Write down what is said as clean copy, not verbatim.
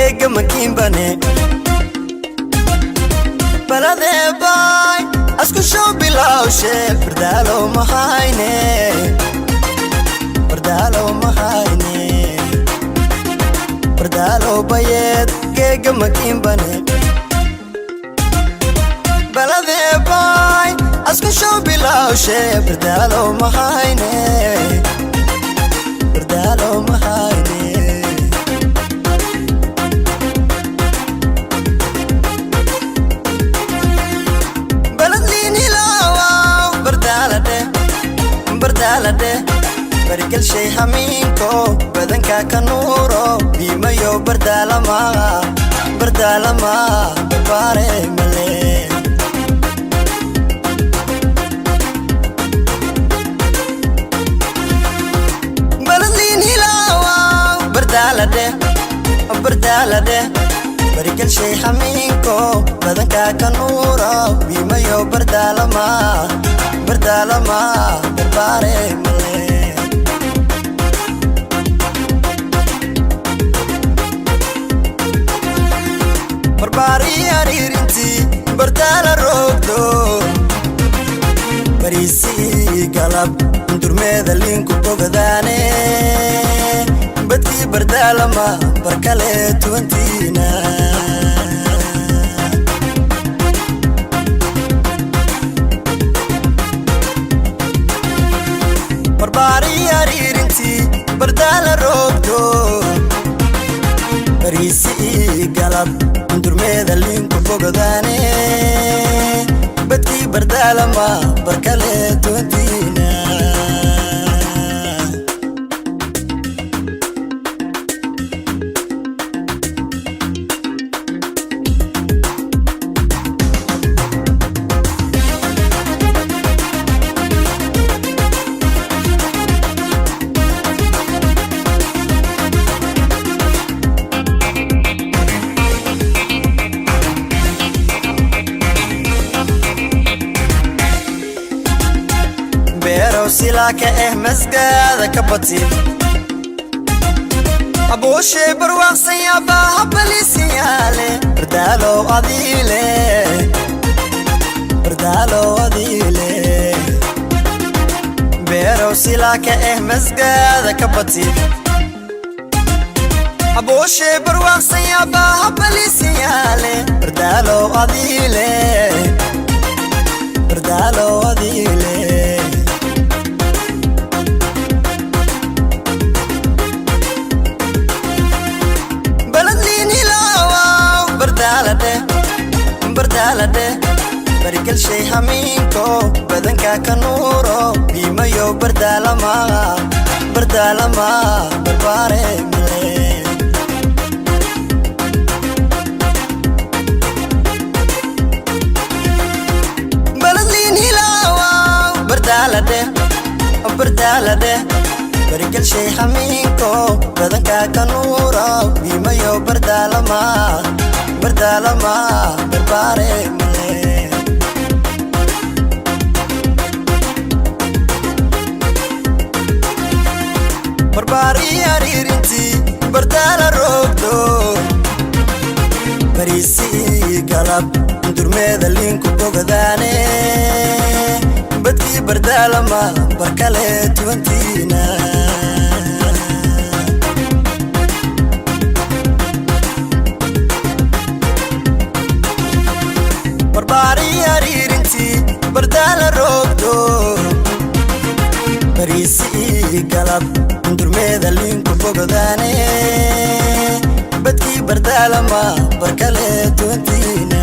Geega makiinbane baladee baay asku show bilawshe bardaalo mahayne, bardaalo mahayne, bardaalo bayeed geega makiinbane baladee baay asku show bilawshe bardaalo mahayne, bardaalo mahayne. Bardaaladhe bargalshay hamiinko badanka ka nuuro biimayo bardaalama, bardaalama barbaare male. Baladliin hilaawa bardaaladhe, bardaaladhe bargalshay hamiinko badanka ka nuuro biimayo bardaalama, bardaalama barbaare male. Barbaari ariirintii bardaala roogto bariisii galab durmeeda liinku bogadaane badkii bardaalama barkale tuwantiina. Barbaari ariirintii bardaala roogto bariisii galab durmeeda liinku bogadaane badkii bardaalama barkale tuwantiina. Beerow silaa ka eh masgaada ka bati abuushay barwaaqsan yaabaa habaliisiyaale bardaalow adiile, bardaalow adiile. Beerow silaa ka eh masgaada ka bati abuushay barwaaqsan yaabaa habaliisiyaale bardaalow adiile, bardaalow adiile. Bardaaladhe, bardaaladhe bargalshay hamiinko badanka ka nuuro biimayo bardaalama, bardaalama barbaare male. Baladliin hilaawa bardaaladhe, bardaaladhe bargalshay hamiinko badanka ka nuuro biimayo bardaalama, bardaalama barbaare male. Barbaari ariirintii bardaala roogto bariisii galab durmeeda liinku bogadaane badkii bardaalama barkale tuwantiina. Barbaari ariirintii bardaala roogto bariisii galab durmeeda liinku bogadaane badkii bardaalama barkale tuwantiina.